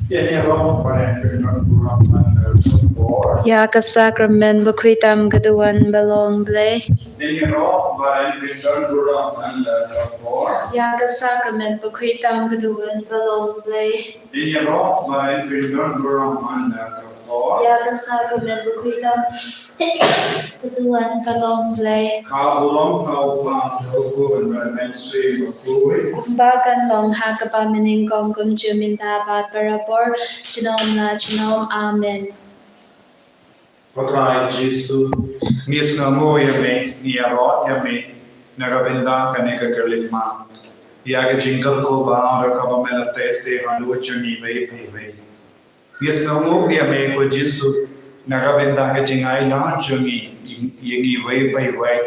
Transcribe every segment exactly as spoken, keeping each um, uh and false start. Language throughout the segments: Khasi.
Ïa ka sakramen bakhuid tam ka duwan ba long Blei. Ïa ka sakramen bakhuid tam ka duwan ba long Blei. Ïa ka sakramen bakhuid tam ka duwan ba long Blei. Kumba kan long ha kaba mynnyngkong, kum jingmynta bad barabor, junom la junom. Amen. Ko Trai Jisu, ngi sngewnguh ïa me, ngi ïaroh ïa me na ka bynta kane ka kyrliang ma, ïa ka jingkyrkhu ba ha kaba me la teh seh halor jong ngi iwei pa iwei. Ngi sngewnguh ïa me ko Jisu na ka bynta ka jingainguh jong ngi ïa ngi iwei pa iwei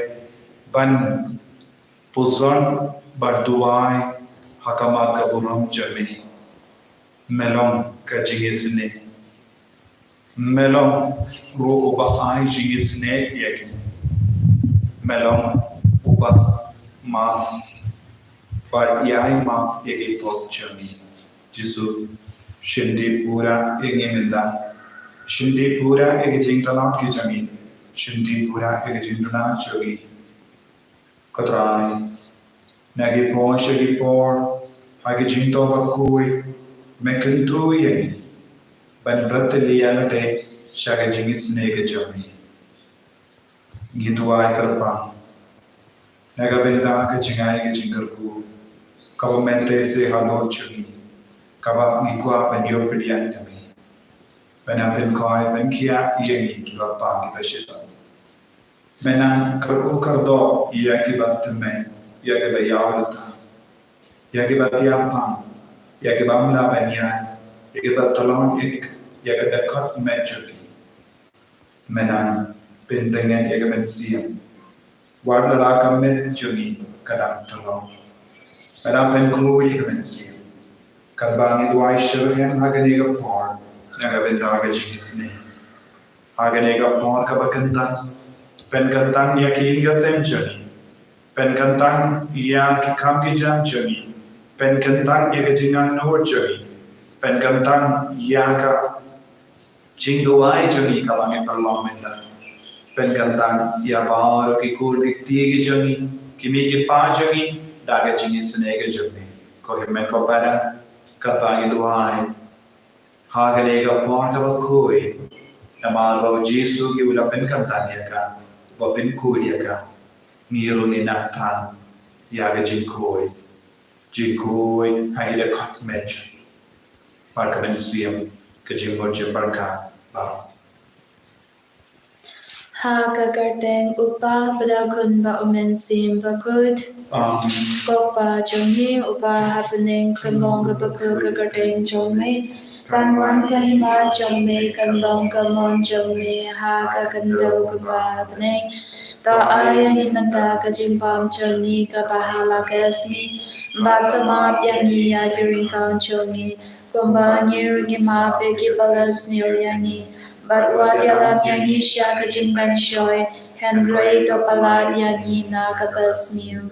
ban pyrshang bad duwai ha khmat ka burom jong me. Me long ka jingisynei. Me long ruh uba ai jingisynei ïa ngi. Me long uba map bad ïai map ïa ki pop jong ngi. Jisu, shim dih pura ïa ngi mynta. Shim dih pura ïa ki jingtlot ki jong ngi. Shim dih pura ïa ki jingduna jong ngi. Ko Trai, na ki por sha ki por, ha ki jingthoh bakhuid, me kyntu ïa ngi ban pyrta ïa lade sha ka jingisynei ka jong me. Ngi duwai kyrpang na ka bynta ka jingai ka jingkyrkhu kaba me teh seh halor jong ngi, kaba ngi kwah ban ïoh pdiang na me. Ban pynkhoi ban khiah ïa ngi kiba pang kiba shitom. Me nang kyrkhu kyrdoh ïa kiba thymmai, ïa kiba ïaw lynter, ïa kiba tiap pang, ïa kiba ym lah ban ïaid, ïa kiba tlot ïa ki, ïa ka dkhot met jong ki. Me nang pyntngen ïa ka mynsiem. Wat la ka met jong ngi ka dang tlot. Me nang pynkhuid ïa ka mynsiem. Katba ngi duwai shitrhem ha kane ka por na ka bynta ka jingisynei. Ha kane ka por kaba kyntang, pynkyntang ïa ki ïing ki sem jong ngi. Pynkyntang ïa ki kam ki jam jong ngi. Pynkyntang ïa ka jingangnud jong ngi. Pynkyntang ïa ka jingduwai jong ngi kaba ngi pynlong mynta. Pynkyntang ïa baroh ki khun ki kti ki jong ngi, ki mei ki pa jong ngi, da ka jingisynei ka jong me. Ko Hynmen ko Para, katba ngi duwai ha kane ka por kaba khuid, namar ba u Jisu u la pynkyntang ïa ka, ba pynkhuid ïa ka. Ngi ruh ngi nang tang ïa ka jingkhuid, jingkhuid ha ki dkhot met jong ngi. Bad ka mynsiem ka jingmut jingpyrkhat baroh. Ha ka kyrteng U Kpa bad U Khun bad U Mynsiem Bakhuid. Amen. Ko Kpa jong ngi uba ha bneng, kan long kaba khuid ka kyrteng jong me. Kan wan ka hima jong me, kan long ka mon jong me ha ka khyndew kumba ha bneng. To ai ïa ngi mynta ka jingbam jong ngi kaba ha la ka sngi. Bad to map ïa ngi ïa ki ryngkang jong ngi, kumba ngi ruh ngi map ïa kiba la sniew ïa ngi. Bad wat ïalam ïa ngi sha ka jingpynshoi, hynrei to palat ïa ngi na kaba sniew.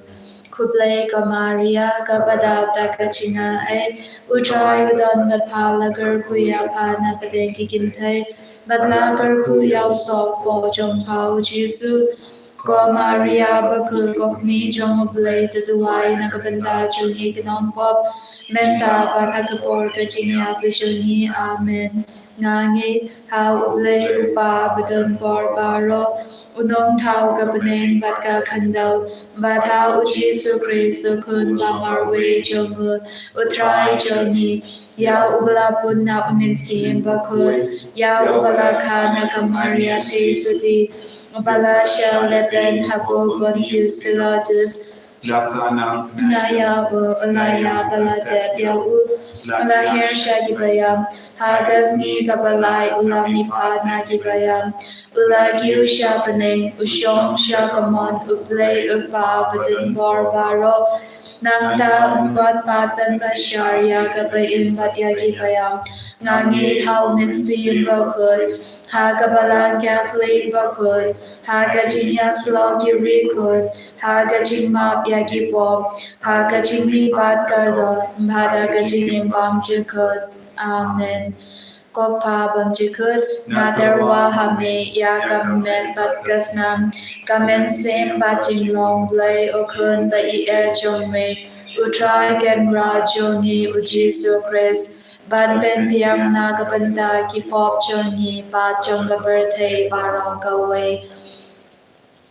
Khublei ko Maria, kaba dap da ka jingai, U Trai u don bad pha, la kyrkhu ïa pha na pdeng ki kynthei, bad la kyrkhu ïa u soh kpoh jong pha u Jisu. Ko Maria bakhuid, ko Kmie jong U Blei, to duwai na ka bynta jong ngi ki nongpop, mynta bad ha ka por ka jingïap jong ngi. Amen. Nga ngeit ha U Blei U Kpa badonbor baroh, U Nongthaw ka bneng bad ka khyndew, bad ha U Jisu Khrist U Khun ba marwei jong U, U Trai jong ngi, ïa uba la pun na U Mynsiem Bakhuid, ïa uba la kha na ka Maria Theisotti, uba la shah lehbeiñ hapoh Pontius Pilatus, la sahnarphna ïa u, u la ïap, la tep ïa u, u la hiar sha kiba ïap, ha ka sngi kaba lai u la mihpat na kiba ïap, u la kiew sha bneng, u shong sha kamon U Blei U Kpa badonbor baroh. Nangta un wan pat ban bishar ïa kaba im bad ïa kiba ïap. Nga ngeit ha U Mynsiem Bakhuid, ha ka Balang Katholik bakhuid, ha ka jingïasyllok ki riewkhuid, ha ka jingmap ïa ki pop, ha ka jingmihpat ka doh, bad ha ka jingim bymjukut. Amen. Ko Pa bymjukut, nga tyrwa ha me ïa ka met bad ka snam, ka mynsiem bad jinglong Blei u khun ba ïeit jong me, u Trai Kynrad jong ngi u Jisu Khrist, ban pynbiang na ka bynta ki pop jong ngi bad jong ka pyrthei baroh kawei.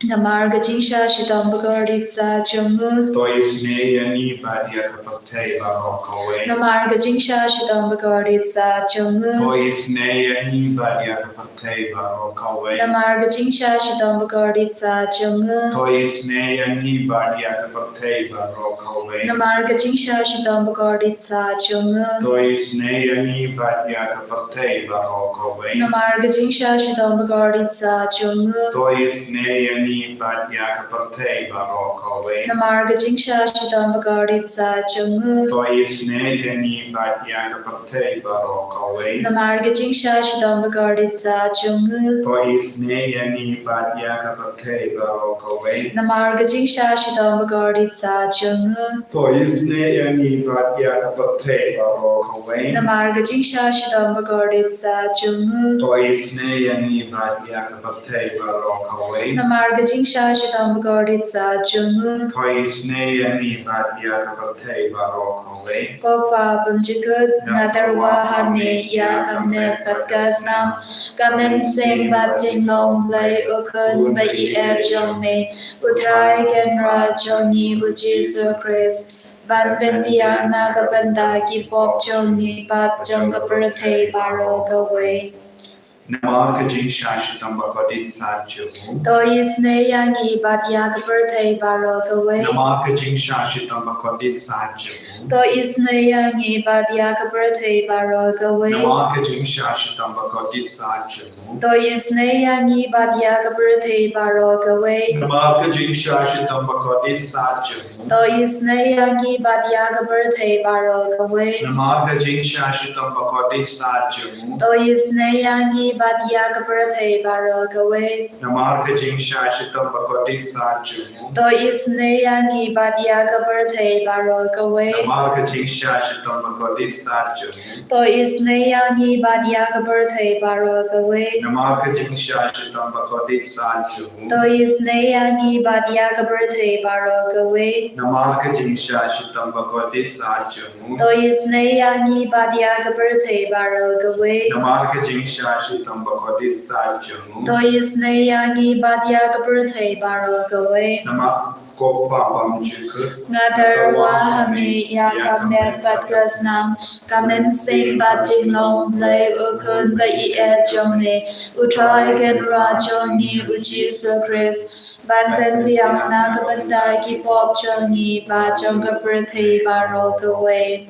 Namar ka jingshah shitom bakordit satia jong u, to isynei ïa ngi bad ïa ka pyrthei baroh kawei. Namar ka jingshah shitom bakordit satia jong u, to isynei ïa ngi bad ïa ka pyrthei baroh kawei. Namar ka jingshah shitom bakordit satia jong u, to isynei ïa ngi bad ïa ka pyrthei baroh kawei. Namar ka jingshah shitom bakordit satia jong u, to isynei ïa ngi bad ïa ka pyrthei baroh kawei. Namar ka jingshah shitom bakordit satia jong u, to isynei ïa ngi bad ïa ka pyrthei baroh kawei. Namar ka jingshah shitom bakordit satia jong u, to isynei ïa ngi bad ïa ka pyrthei baroh kawei. Namar ka jingshah shitom bakordit satia jong u, to isynei ïa ngi bad ïa ka pyrthei baroh kawei. Namar ka jingshah shitom bakordit satia jong u, to isynei ïa ngi bad ïa ka pyrthei baroh kawei. Namar ka jingshah shitom bakordit satia jong u, to isynei ïa ngi bad ïa ka pyrthei baroh kawei. Namar ka jingshah shitom bakordit satia jong u, to isynei ïa ngi bad ïa ka pyrthei baroh kawei. Ko Pa bymjukut, nga tyrwa ha me ïa ka met bad ka snam, ka mynsiem bad jinglong Blei u khun ba ïeit jong me, u Trai Kynrad jong ngi u Jisu Khrist, ban pynbiang na ka bynta ki pop jong ngi bad jong ka pyrthei baroh kawei. Namar ka jingshah shitom bakordit satia jong u, to isynei ïa ngi bad ïa ka pyrthei baroh kawei. Namar ka jingshah shitom bakordit satia jong u, to isynei ïa ngi bad ïa ka pyrthei baroh kawei. Namar ka jingshah shitom bakordit satia jong u, to isynei ïa ngi bad ïa ka pyrthei baroh kawei. Namar ka jingshah shitom bakordit satia jong u, to isynei ïa ngi bad ïa ka pyrthei baroh kawei. Namar ka jingshah shitom bakordit satia jong u, to isynei ïa ngi bad ïa ka pyrthei baroh kawei. Namar ka jingshah shitom bakordit satia jong u, to isynei ïa ngi bad ïa ka pyrthei baroh kawei. Namar ka jingshah shitom bakordit satia jong u, to isynei ïa ngi bad ïa ka pyrthei baroh kawei. Namar ka jingshah shitom bakordit satia jong u, to isynei ïa ngi bad ïa ka pyrthei baroh kawei. Namar ka jingshah shitom bakordit satia jong u, to isynei ïa ngi bad ïa ka pyrthei baroh kawei. Namar ka jingshah shitom bakordit satia jong u, to isynei ïa ngi bad ïa ka pyrthei baroh kawei. Namar, ko Pa bymjukut, nga tyrwa ha me ïa ka met bad ka snam, ka mynsiem bad jinglong Blei u khun ba ïeit jong me, u Trai Kynrad jong ngi u Jisu Khrist, ban pynbiang na ka bynta ki pop jong ngi bad jong ka pyrthei baroh kawei.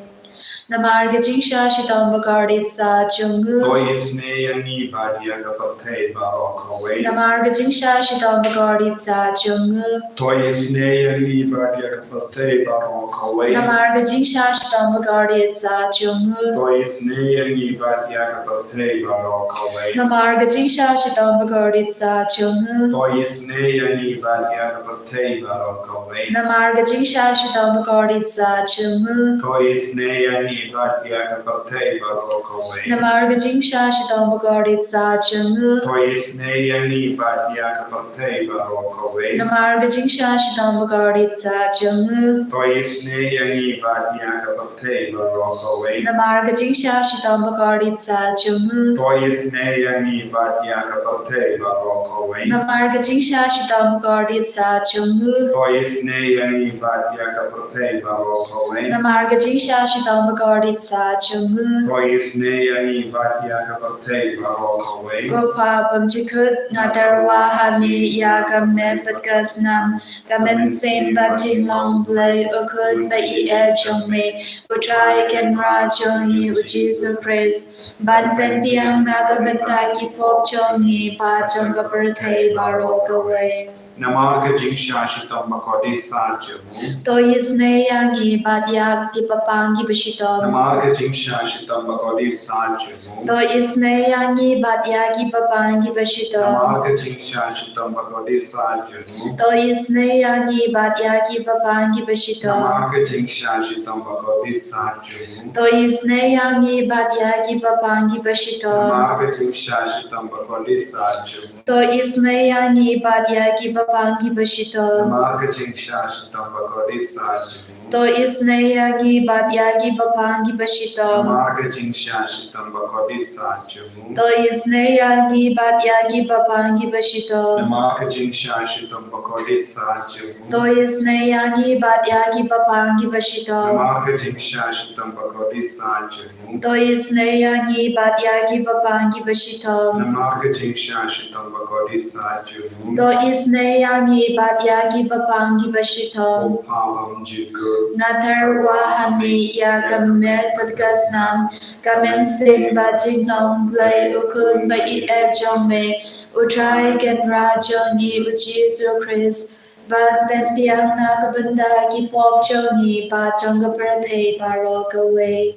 Namar ka jingshah shitom bakordit satia jong u, to isynei ïa ngi bad ïa ka pyrthei baroh kawei. Namar ka jingshah shitom bakordit satia jong u, to isynei ïa ngi bad ïa ka pyrthei baroh kawei. Namar ka jingshah shitom bakordit satia jong u, to isynei ïa ngi bad ïa ka pyrthei baroh kawei. Namar ka jingshah shitom bakordit satia jong u, to isynei ïa ngi bad ïa ka pyrthei baroh kawei. Namar ka jingshah shitom bakordit satia jong u, to isynei ïa ngi bad ïa ka pyrthei baroh kawei. Namar ka jingshah shitom bakordit satia jong u, to isynei ïa ngi bad ïa ka pyrthei baroh kawei. Namar ka jingshah shitom bakordit satia jong u, to isynei ïa ngi bad ïa ka pyrthei baroh kawei. Namar ka jingshah shitom bakordit satia jong u, to isynei ïa ngi bad ïa ka pyrthei baroh kawei. Namar ka jingshah shitom bakordit satia jong u, to isynei ïa ngi bad ïa ka pyrthei baroh kawei. Namar ka jingshah shitom bakordit satia jong u, to isynei ïa ngi bad ïa ka pyrthei baroh kawei. Ko Pa bymjukut, nga tyrwa ha me ïa ka met bad ka snam, ka mynsiem bad jinglong Blei u khun ba ïeit jong me, u Trai Kynrad jong ngi u Jisu Khrist, ban pynbiang na ka bynta ki pop jong ngi bad jong ka pyrthei baroh kawei. Namar ka jingshah shitom bakordit sah jong u. To isynei ïa ngi bad ïa ki bapang kiba shitom. Namar ka jingshah shitom bakordit sah jong u. To isynei ïa ngi bad ïa ki bapang kiba shitom. Namar ka jingshah shitom bakordit sah jong u. To isynei ïa ngi bad ïa ki bapang kiba shitom. Namar ka jingshah shitom bakordit sah jong u. To isynei ïa ngi bad ïa ki bapang kiba shitom. Namar ka jingshah shitom bakordit sah jong u. To isynei ïa ngi bad ïa ki bapang kiba shitom. Namar ka jingshah shitom bakordit sah jong u. To isynei ïa ngi bad ïa ki bapang kiba shitom. Namar ka jingshah shitom bakordit sah jong u. To isynei ïa ngi bad ïa ki bapang kiba shitom. Namar ka jingshah shitom bakordit sah jong u. To isynei ïa ngi bad ïa ki bapang kiba shitom. Namar ka jingshah shitom bakordit sah jong u. To isynei ïa ngi bad ïa ki bapang kiba shitom. Namar ka jingshah shitom bakordit sah jong u. To isynei ïa ngi bad ïa ki bapang kiba shitom. Ko Pa bymjukut. Nga tyrwa ha me ïa ka met bad ka snam, ka mynsiem bad jinglong Blei u Khun ba ïeit jong me, U Trai Kynrad jong ngi U Jisu Khrist, ban pynbiang na ka bynta ki pop jong ngi bad jong ka pyrthei baroh kawei.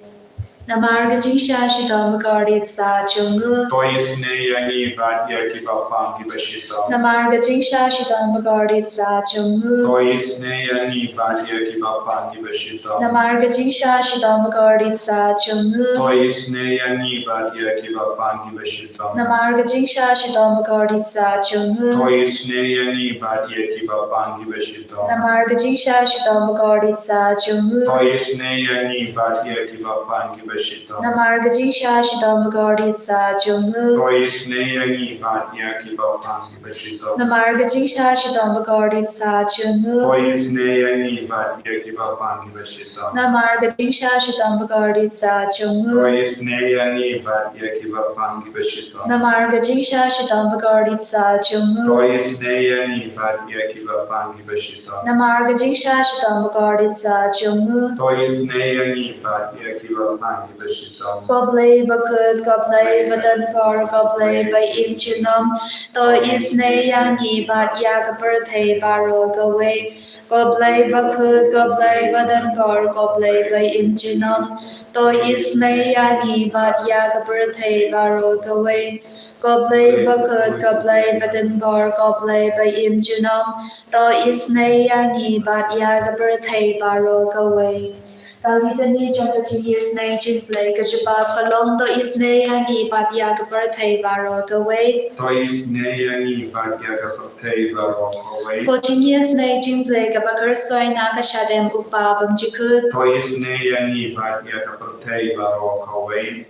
Namar ka jingshah shitom bakordit sah jong u. To isynei ïa ngi bad ïa ki bapang kiba shitom. Namar ka jingshah shitom bakordit sah jong u. To isynei ïa ngi bad ïa ki bapang kiba shitom. Namar ka jingshah shitom bakordit sah jong u. To isynei ïa ngi bad ïa ki bapang kiba shitom. Namar ka jingshah shitom bakordit sah jong u. To isynei ïa ngi bad ïa ki bapang kiba shitom. Namar ka jingshah shitom bakordit sah jong u. To isynei ïa ngi bad ïa ki bapang kiba shitom. Namar ka jingshah shitom bakordit sah jong u. To isynei ïa ngi bad ïa ki bapang kiba shitom. Namar ka jingshah shitom bakordit sah jong u. To isynei ïa ngi bad ïa ki bapang kiba shitom. Namar ka jingshah shitom bakordit sah jong u. To isynei ïa ngi bad ïa ki bapang kiba shitom. Namar ka jingshah shitom bakordit sah jong u. To isynei ïa ngi bad ïa ki bapang kiba shitom. Namar ka jingshah shitom bakordit sah jong u. To isynei ïa ngi bad ïa ki bapang kiba shitom. Ko Blei bakhuid, ko Blei badonbor, ko Blei ba im junom. To isynei ïa ngi bad ïa ka pyrthei baroh kawei. Ko Blei bakhuid, ko Blei badonbor, ko Blei ba im junom. To isynei ïa ngi bad ïa ka pyrthei baroh kawei. Ko Blei bakhuid, ko Blei badonbor, ko Blei ba im junom. To isynei ïa ngi bad ïa ka pyrthei baroh kawei. Ka litany jong ka jingisynei jingblei. Ka jubab ka long: To isynei ïa ngi bad ïa ka pyrthei baroh kawei. To isynei ïa ngi bad ïa ka pyrthei baroh kawei. Ko jingisynei jingblei kaba khuid shuh na ka shadem U Kpa bymjukut. To isynei ïa ngi bad ïa ka pyrthei baroh kawei.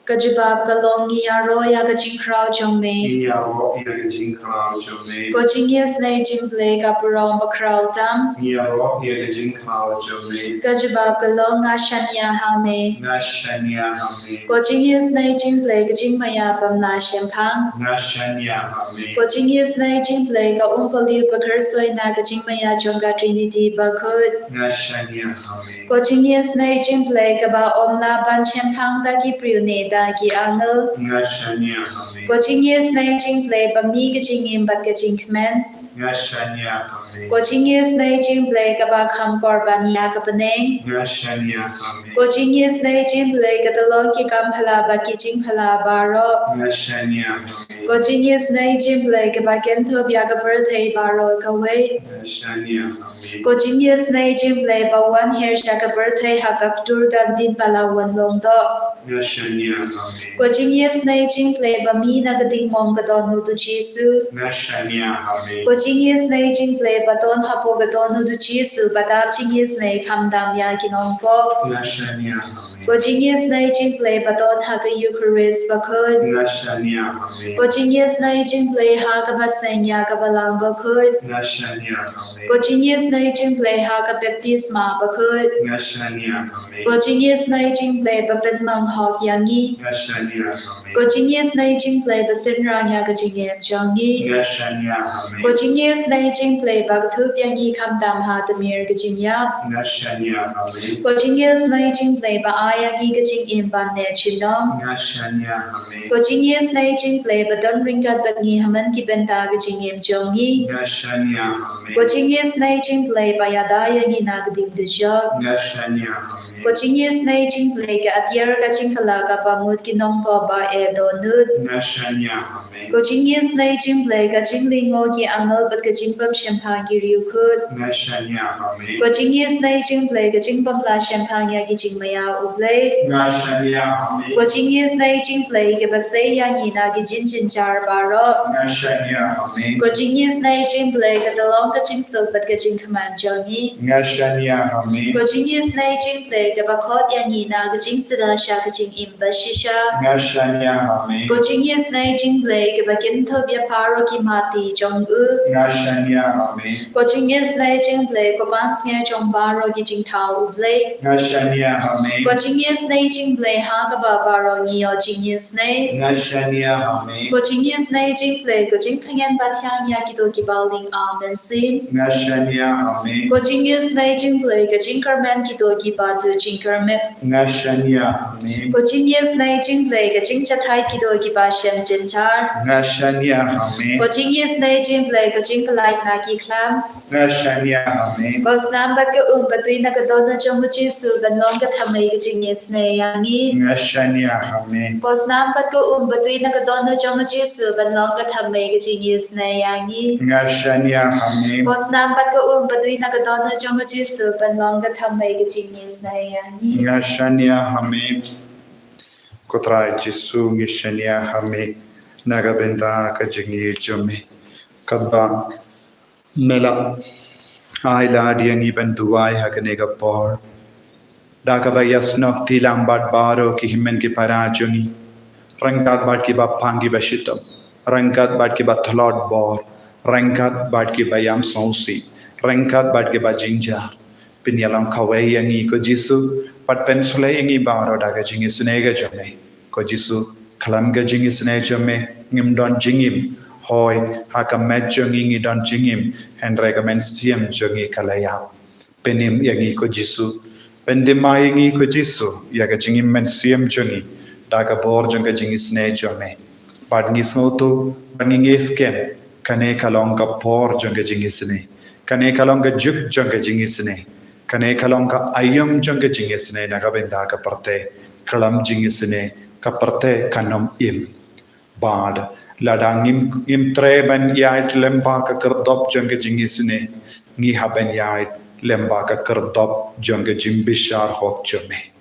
Ka jubab ka long: Ngi ïaroh ïa ka jingkhraw jong me. Ngi ïaroh ïa ka jingkhraw jong me. Ko jingisynei jingblei ka burom bakhraw tam. Ngi ïaroh ïa ka jingkhraw jong me. Ka jubab ka long: Nga shaniah ha me. Nga shaniah ha me. Ko jingisynei jingblei ka jingmaïa bym lah shemphang. Nga shaniah ha me. Ko jingisynei jingblei ka um pali bakhuid shuh na ka jingmaïa jong ka Trinity bakhuid. Nga shaniah ha me. Ko jingisynei jingblei kaba ym lah ban shemphang da ki briew ne da ki angel. Nga shaniah ha me. Ko jingisynei jingblei ba mih ka jingim bad ka jingkmen. Nga shaniah ha me. Ko jingisynei jingblei kaba kham kor ban ïa ka bneng. Nga shaniah ha me. Ko jingisynei jingblei ka tyllong ki kam phylla bad ki jingphylla baroh. Nga shaniah ha me. Ko jingisynei jingblei kaba kynthup ïa ka pyrthei baroh kawei. Nga shaniah ha me. Ko jingisynei jingblei ba wan hiar sha ka pyrthei ha ka ktur ka ktien ba la wan long doh. Nga shaniah ha me. Ko jingisynei jingblei ba mih na ka ding mong ka don u Jisu. Nga shaniah ha me. Ko jingisynei jingblei ba don hapoh ka don u Jisu ba dap jingisynei khamtam ïa ki nongpop. Nga shaniah ha me. Ko jingisynei jingblei ba don ha ka Eukharist bakhuid. Nga shaniah ha me. Ko jingisynei jingblei ha kaba seng ïa ka Balang bakhuid. Nga shaniah ha me. Ko jingisynei jingblei ha ka baptisma bakhuid. Nga shaniah ha me. Ko jingisynei jingblei ba pynmong hok ïa ngi. Nga shaniah ha me. Ko jingisynei jong U Blei ba synran ïa ka jingim jong ngi. Nga shaniah ha me. Ko jingisynei jong U Blei ba kynthup ïa ngi khamtam ha tmier ka jingïap. Nga shaniah ha me. Ko jingisynei jong U Blei ba ai ïa ngi ka jingim ban neh junom. Nga shaniah ha me. Ko jingisynei jong U Blei ba don ryngkat bad ngi ha man ki bynta ka jingim jong ngi. Nga shaniah ha me. Ko jingisynei jong U Blei ba ïada ïa ngi na ka ding dujok. Nga shaniah ha me. Ko jingisynei jong U Blei ka atiar ka jingkylla kaba mut ki nongpop ba eh dohnud. Nga shaniah ha me. Ko jingisynei jong U Blei ka jinglyngngoh ki angel bad ka jingbym shemphang ki riewkhuid. Nga shaniah ha me. Ko jingisynei jong U Blei ka jingbym lah shemphang ïa ki jingmaïa U Blei. Nga shaniah ha me. Ko jingisynei jong U Blei kaba sei ïa ngi na ki jingjynjar baroh. Nga shaniah ha me. Ko jingisynei jong U Blei ka da long ka jingsuk bad ka jingkmen jong ngi. Nga shaniah ha me. Ko jingisynei jong U Blei kaba khot ïa ngi na ka jingsuda sha ka jingim ba shisha. Nga shaniah ha me. Ko jingisynei jong U Blei kaba kynthup ïa baroh ki matti jong u. Nga shaniah ha me. Ko jingisynei jong U Blei ko pansngiat jong baroh ki jingthaw U Blei. Nga shaniah ha me. Ko jingisynei jong U Blei ha kaba baroh ngi ïoh jingisynei. Nga shaniah ha me. Ko jingisynei jong U Blei ko jingthngen ba thiang ïa kito kiba ling amen sin. Nga shaniah ha me. Ko jingisynei jong U Blei ka jingkyrmen kito kiba tu jingkyrmen. Nga shaniah ha me. Ko jingisynei jong U Blei ka jingjahthait kito kiba shem jynjar. Nga shaniah ha me. Ko jingisynei jong U Blei ka jingpyllait na ki khlam. Nga shaniah ha me. Ko snam bad ka um ba tui na ka dohnud jong U Jisu ban long ka thymmei ka jingisynei ïa ngi. Nga shaniah ha me. Ko snam bad ka um ba tui na ka dohnud jong U Jisu ban long ka thymmei ka jingisynei ïa ngi. Nga shaniah ha me. Ko snam bad ka um ba tui na ka dohnud jong U Jisu ban long ka thymmei ka jingisynei ïa ngi. Nga shaniah ha me. Ko Trai Jisu ngi shaniah ha me na ka bynta ka jingïeit jong me. Katba me la ai lad ïa ngi ban duwai ha kane ka por. Da kaba ïasnoh tilam bad baroh ki hynmen ki para jong ngi. Ryngkat bad kiba pang kiba shitom. Ryngkat bad kiba tlot bor. Ryngkat bad kiba ïam sngewsih. Ryngkat bad kiba jynjar. Pynïalam kawei ïa ngi ko Jisu. Bad pynshlei ïa ngi baroh da ka jingisynei ka jong me. Ko Jisu, khlem ka jingisynei jong me ngim don jingim. Hooid, ha ka met jong ngi ngi don jingim, hynrei ka mynsiem jong ngi ka la ïap. Pynim ïa ngi ko Jisu. Pyndima ïa ngi ko Jisu, ïa ka jingim mynsiem jong ngi, da ka bor jong ka jingisynei jong me. Bad ngi sngewthuh, bad ngi ngeit skhem, kane ka long ka por jong ka jingisynei. Kane ka long ka juk jong ka jingisynei. Kane ka long ka aïom jong ka jingisynei na ka bynta ka pyrthei. Khlem jingisynei ka pyrthei kan ym im. Bad lada ngim, ngim treh ban ïaid lyngba ka kyrdop jong ka jingisynei, ngi hap ban ïaid lyngba ka kyrdop jong ka jingbishar hok jong me.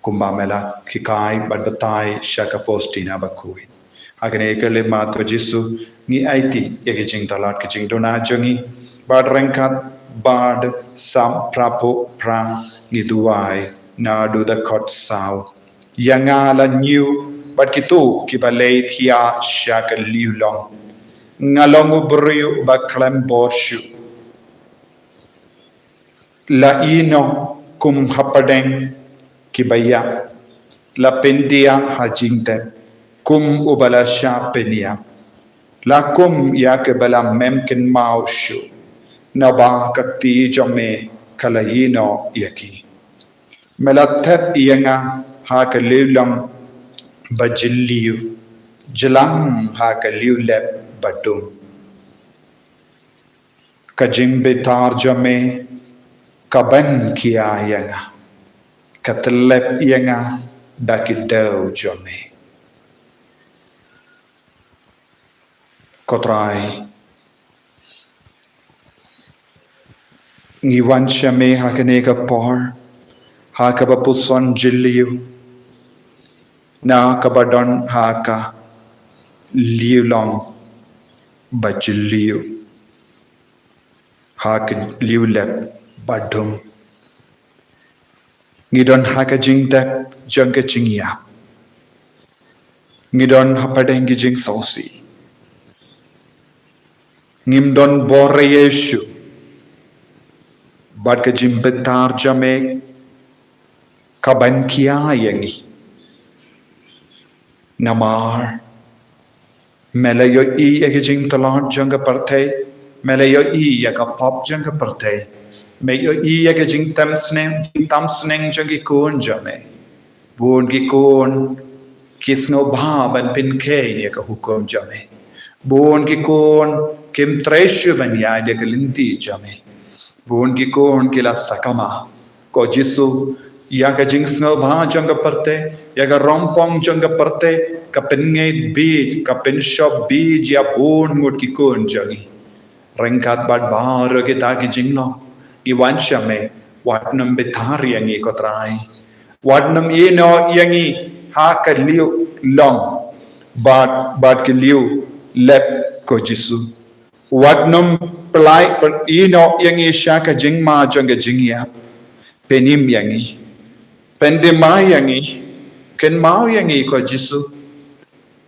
Kumba me la hikai bad batai sha ka Faustina bakhuid. Ha kane ka khyllipmat ko Jisu, ngi aiti ïa ka jingtalad ka jingduna jong ngi, bad ryngkat bad sam phra phew phra ngi duwai naduh dkhot saw. Ïa nga la ñiew bad kito kiba leit thiah sha ka liewlong. Nga long u briew ba khlem bor shuh. La ïehnoh kum hapdeng kiba ïap. La pyndiah ha jingtep kum uba la shah pynïap. La kum ïa kaba la mem kynmaw shuh. Naba ka kti jong me ka la ïehnoh ïa ki. Me la thep ïa nga ha ka liewlong ba jylliew, jlang ha ka liewlep ba dum. Ka jingbitar jong me ka ban khia ïa nga, ka tyllep ïa nga da ki dew jong me. Ko Trai, ngi wan sha me ha kane ka por, ha kaba puson jylliew, na kaba don ha ka liewlong ba jylliew, ha ka liewlep ba dum. Ngi don ha ka jingtep jong ka jingïap. Ngi don hapdeng ki jingsngewsih. Ngim don bor ïa shuh. Bad ka jingbitar jong me ka ban khia ïa ngi. Namar me la ïohi ïa ka jingtlot jong ka pyrthei, me la ïohi ïa ka pop jong ka pyrthei, me ïohi ïa ka jingtem sneng, jingtam sneng jong ki khun jong me. Bun ki khun ki sngewbha ban pynkheiñ ïa ka hukum jong me. Bun ki khun kim trei shuh ban ïaid ïa ka lynti jong me. Bun ki khun ki la sakma, ko Jisu, ïa ka jingsngewbha jong ka pyrthei, ïa ka rongpong jong ka pyrthei, ka pynngeit bieit, ka pynshop bieit ïa bun ngut ki khun jong ngi. Ryngkat bad baroh kita ki jinglong, ngi wan sha me, wat nym bitar ïa ngi ko Trai. Wat nym ïehnoh ïa ngi ha ka lieh long bad, bad ka lieh lep ko Jisu. Wat nym pynlait, ïehnoh ïa ngi sha ka jingma jong ka jingïap. Pynim ïa ngi. Pyndima ïa ngi. Kynmaw ïa ngi ko Jisu.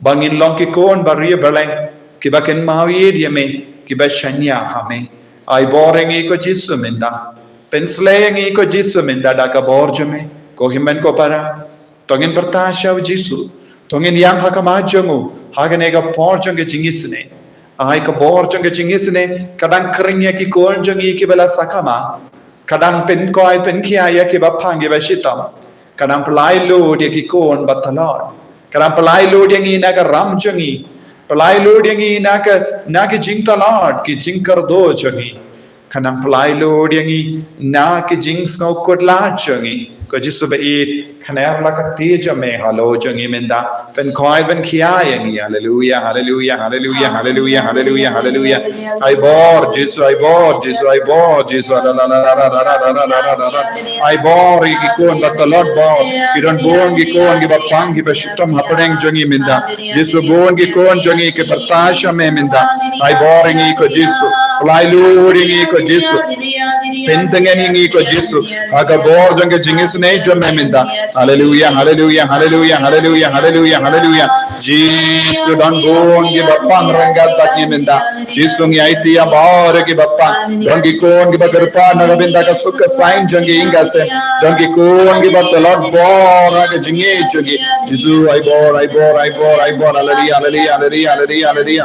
Ba ngin long ki khun ba ri ba leng, kiba kynmaw ïa me, kiba shaniah ha me. Ai bor ïa ngi ko Jisu mynta. Pynsleh ïa ngi ko Jisu mynta da ka bor jong me, ko hynmen ko para. To ngin pyrta sha u Jisu. To ngin ïam ha khmat jong u ha kane ka por jong ka jingisynei. Ai ka bor jong ka jingisynei ka dang khring ïa ki khun jong ngi kiba la sakma. Ka dang pynkhuid pynkhia ïa kiba pang kiba shitom. Ka dang pynlait lut ïa ki khun ba tlot. Ka dang pynlait lut ïa ngi na ka ram jong ngi. Pynlait lut ïa ngi na ka, na ka jingtlot, ki jingkyrduh jong ngi. Ka dang pynlait lut ïa ngi na ka jingsngewkhuslai jong ngi. Ko Jisu ba ïeit, khner la ka kti jong me halor jong ngi mynta. Pynkhuid pynkhia ïa ngi. Haleluia, haleluia, haleluia, haleluia, haleluia, haleluia. Ai bor Jisu, ai bor Jisu, ai bor Jisu. Ai bor ïa ki khun ba tlot bor. Ki don bun ki khun kiba pang kiba shitom hapdeng jong ngi mynta. Jisu, bun ki khun jong ngi ki pyrta sha me mynta. Ai bor ïa ngi ko Jisu. Pynlait lut ïa ngi ko Jisu. Pyntngen ïa ngi ko Jisu. Ha ka bor jong ka jingisynei jong me mynta. Haleluia, haleluia, haleluia, haleluia, haleluia, haleluia. Jisu, don bun kiba pang ryngkat bad ngi mynta. Jisu, ngi aiti ïa baroh kiba pang. Don ki khun kiba kyrpad na ka bynta ka suk ka saiñ jong ki ïing ka sem. Don ki khun kiba tlot bor ha ka jingïeit jong ki. Jisu, ai bor, ai bor, ai bor, ai bor. Haleluia, haleluia, haleluia, haleluia, haleluia.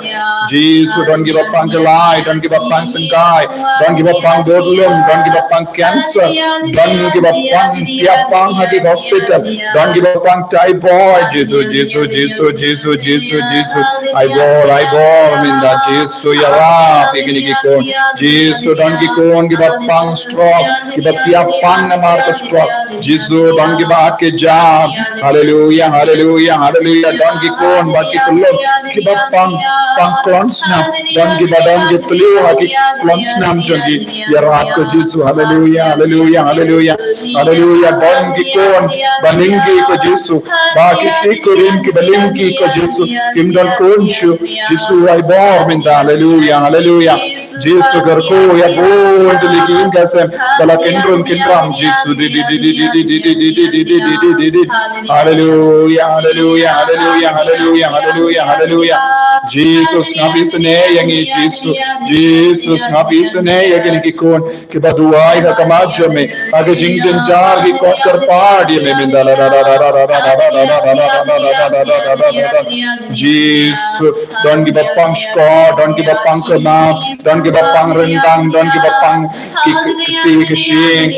Jisu, don kiba pang kyllai, don kiba pang syngkai, don kiba pang budlum, don kiba pang cancer, don kiba pang tiap pang ha ki hospital, don kiba pang typhoid. Jisu, Jisu, Jisu, Jisu, Jisu, Jisu. Ai bor, ai bor mynta Jisu, ïarap ïa kine ki khun. Jisu, don ki khun kiba pang stroke, kiba tiap pang namar ka stroke. Jisu, don kiba at ki jam. Haleluia, haleluia, haleluia. Don ki khun bad ki khlur kiba pang, pang klon snam. Don kiba don ki thliew ha ki klon snam jong ki. Ïarap ko Jisu. Haleluia, haleluia, haleluia. Haleluia. Don ki khun ba lyngkhi ko Jisu. Ba ki shi kurim kiba lyngkhi ko Jisu. Kim don khun shuh. Jisu, ai bor mynta. Haleluia, haleluia. Jisu, kyrkhu ïa bun tylli ki ïing ka sem ba la kynrum kynram, Jisu. Haleluia, haleluia, haleluia, haleluia, haleluia, haleluia. Jisu, sngap isynei ïa ngi, Jisu. Jisu, sngap isynei ïa kine ki khun kiba duwai ha khmat jong me ha ka jingjynjar, ki khot kyrpad ïa me mynta. Jisu, don kiba pang shkor, don kiba pang kmie, don kiba pang ryndang, don kiba pang ki, ki, ki, ki shing,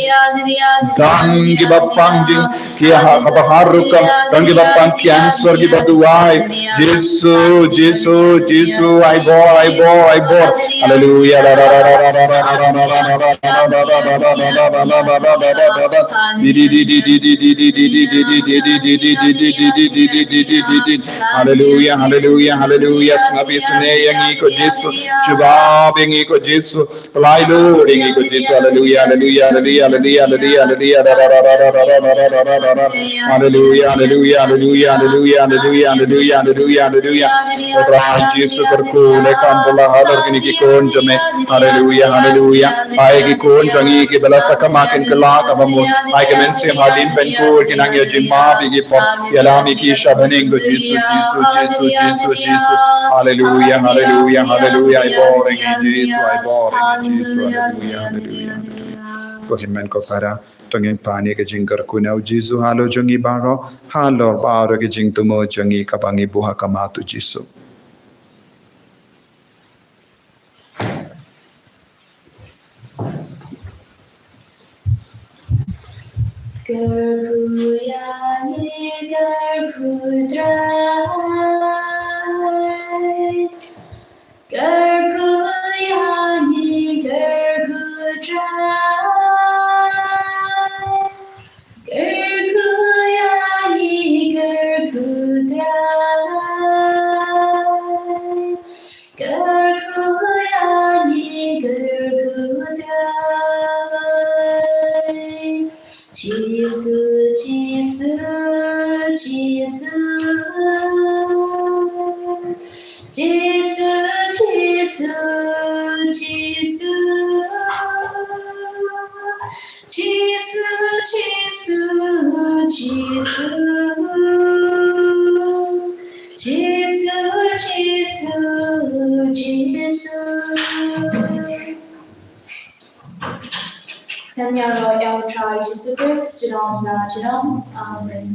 don kiba pang jing, ki ha, ha, ba har rukom, don kiba pang cancer, kiba duwai. Jisu, Jisu, Jisu, ai bor, ai bor, ai bor. Haleluia. Haleluia, haleluia, haleluia. Sngap isynei ïa ngi ko Jisu. Jubab ïa ngi ko Jisu. Pynlait lut ïa ngi ko Jisu. Haleluia, haleluia, haleluia, haleluia, haleluia, haleluia. Haleluia, haleluia, haleluia, haleluia, haleluia, haleluia, haleluia, haleluia. Ko Trai Jisu, kyrkhu leh kam pula halor kine ki khun jong me. Haleluia, haleluia. Ai ki khun jong ngi kiba la sakma kin kylla kaba mut. Ai ki mynsiem hadien ban kut kin nang ïa jingmap ïa ki pop. Ïalam ïa ki sha bneng ko Jisu, Jisu, Jisu, Jisu, Jisu. Haleluia, haleluia, haleluia. Ai bor ïa ngi Jisu, ai bor ïa ngi Jisu. Haleluia, haleluia, haleluia. ko hynmen ko para, to ngin pan ïa ka jingkyrkhu na u Jisu halor jong ngi baroh, halor baroh ka jingthmu jong ngi kaba ngi buh ha khmat u Jisu. Kyrkhu ïa ngi, kyrkhu Trai. Kyrkhu ïa ngi, kyrkhu Trai. Kyrkhu ïa ngi, kyrkhu Trai. Kyrkhu ïa ngi, kyrkhu Trai. Jisu, Jisu, Jisu. Jisu, Jisu, Jisu. Jisu, Jisu, Jisu. Jisu, Jisu, Jisu. Kan ïaroh ïa u Trai Jisu Khrist junom la junom. Amen.